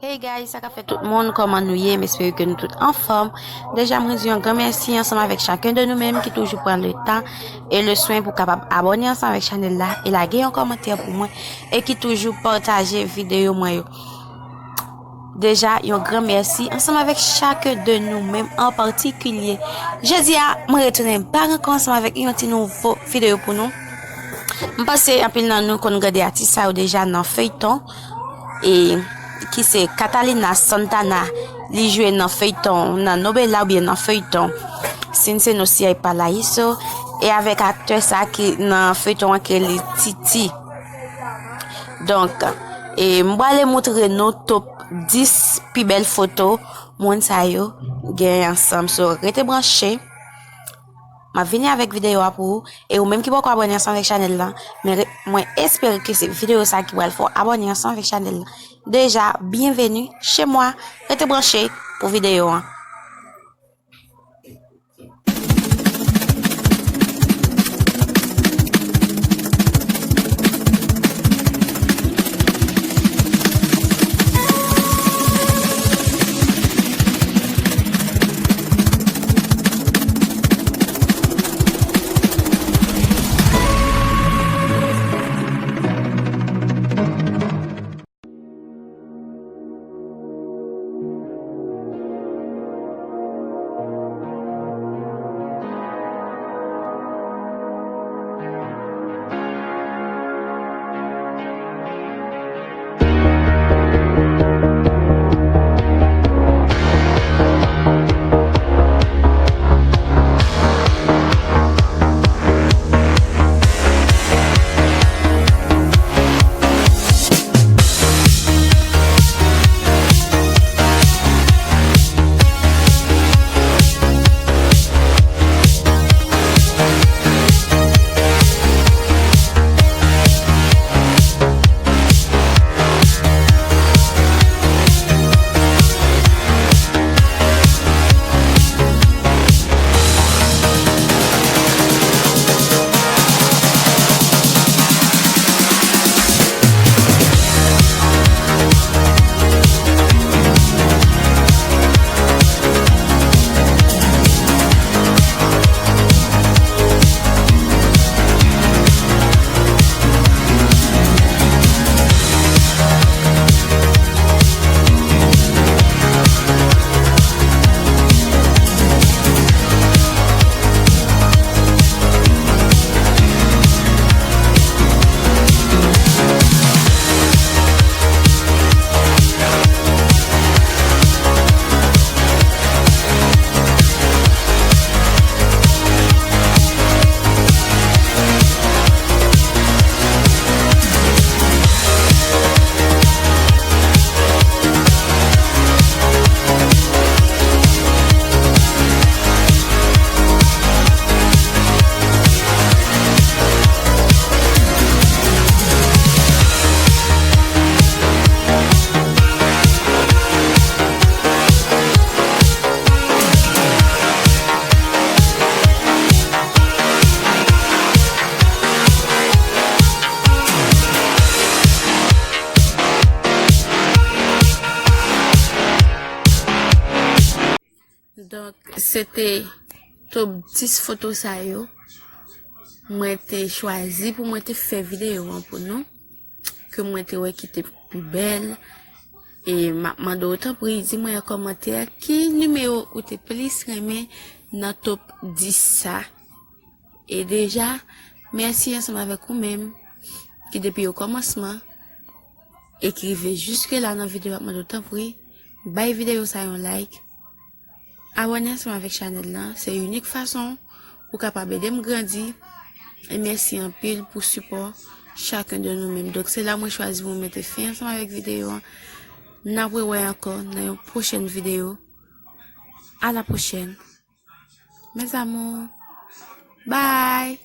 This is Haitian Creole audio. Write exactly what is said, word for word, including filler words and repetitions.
Hey guys, sa k ap fèt tout moun, kòman nou ye? M espere ke nou tout anfòm. Deja, mwen di yon gran mèsi ansanm avèk chacun de nous-mêmes ki toujou pran le tan e le swen pou kapab abòne ansanm avèk chanèl la e lage yon kòmantè pou mwen e ki toujou pataje videyo mwen yo. Deja, yon gran mèsi ansanm avèk chacun de nous-mêmes an patikilye. Jodi a, mwen retounen bak ankò ansanm avèk yon ti nouvo videyo pou nou. M panse anpil nan nou konn gade atis sa yo deja nan feyton, e ki se Catalina Santana, li jwe nan feyton, nan novela oubyen nan feyton Sin Se No Si Ay Paraíso, e avèk aktè sa ki nan feyton an ki rele Titi. Donk, e m prale moutre nou top dis pi bèl foto moun sa yo genyen ansanm. So, rete branche. M ap vini avèk videyo a pou ou. E ou menm ki poko abòne ansanm avèk chanèl la, men re- mwen espere ke se videyo sa ki pral fè w abòne ansanm avèk chanèl la. Deja, bienvenue chez moi. Rete branche pou videyo an. Donk, se te top dis foto sa yo mwen te chwazi pou mwen te fè videyo an pou nou, ke mwen te wè ki te pi bèl. E m ap mande w, tanpri, di mwen an kòmantè ki nimewo ou te plis renmen nan top dis sa. E deja, mèsi ansanm avèk ou menm ki depi okòmansman e ki rive jiske la nan videyo, ap mande w, tanpri, bay videyo sa yon like. Abòne ansanm avèk chanèl lan, se inik fason ou kapab ede m grandi. E mèsi anpil pou sipò chacun de nous-mêmes. Donk, se la mwen chwazi pou mwen mete fen ansanm avèk videyo an. N ap rewè ankò nan yon pwochèn videyo. À la prochaine. Mes amours. Bye.